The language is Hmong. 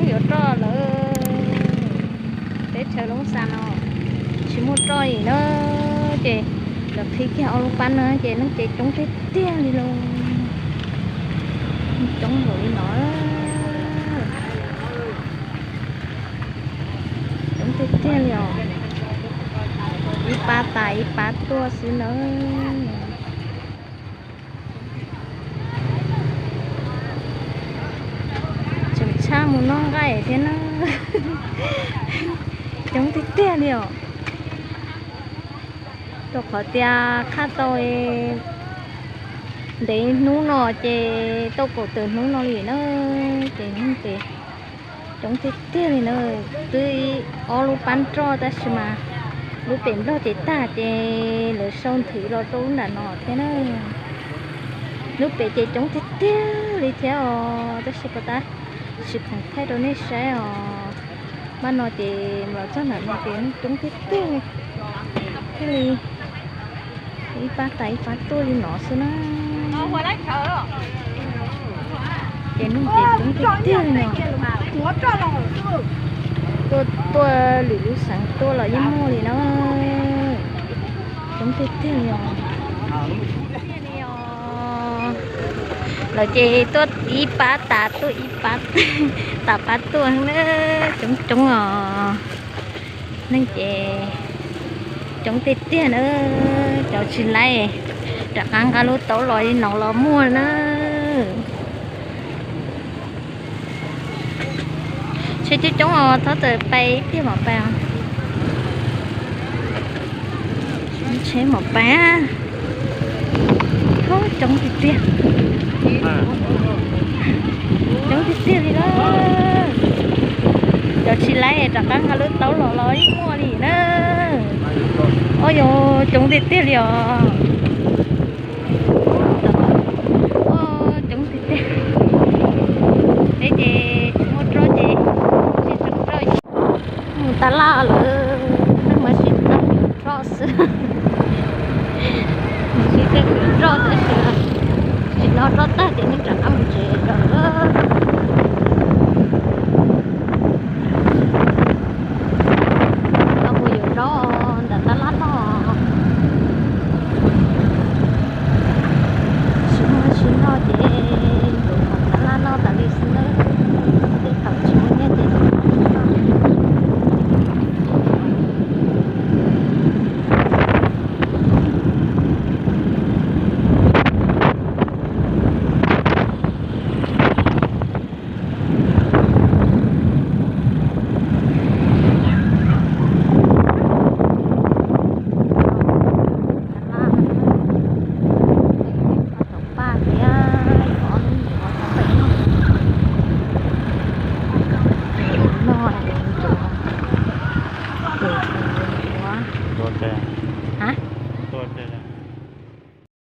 Yuav roj lawm, teb chaws Loob Xas no tsis muaj roj li na, ces lawv qhib kiag ob lub pab no ces neeg ces coob tiag tiag li lauj. Coob npaum li no, coob tiag tiag li os. Ib pab tas ib pab tuaj xwb nawb. Tseem tshaj mus noj nqaij thiab na. Coob tiag tiag li os. Rau qhov tias khaj tau ntev hnub no ces tau kaum tawm hnub no li na, ces hnub ces coob tiag tiag li na. Twb ob lub pab nroj tab sis mas lub pem nroj ces tag ces lawv sau nthwv los rau lub nram no thiab na. Lub pem ces coob tiag tiag li thiab os, tab sis puas tab sis khoom thaij rau nej saib os. Pab no ces los txog nram no ces coob tiag tiag li, thiaj li ib pab tas ib pab tuaj li no xwb na. Ces neeg ces coob tiag tiag li no. Tuaj, tuaj lwm lub xeev tuaj los yeej muaj li na. Coob tiag tiag li os. Lawv ces tuaj ib pab tas tuaj ib pab, tas pab tuaj na, coob coob os. Neeg ces coob tiag tiag na, cov tsis laib rov qab nqa lub taub los li no los muaj na. Tsheb coob coob os, txhob txawm pais ib pliag mam pais os. Tsheb mam pais. Coob tiag tiag, coob tiag tiag li na. Cov tsis laib rov qab nqa lub taub los los yeej muaj li na. Oj yog coob tiag tiag li os. Coob tiag tiag. Peb ces tsis muaj roj ces tsis tau roj. Mus tas laj lawm, neeg mas sib tau yuav roj xwb. Sib tau yuav roj tab sis tsis noj roj tag ces neeg rov qab mus tsev lawm. Tau mus yuav zaub ntawm tab laj noj. Tsis muaj tsis noj ces yuav mus tab laj noj tas li xwb nawb. Tej thaum tsis muaj nyiaj ces Hab?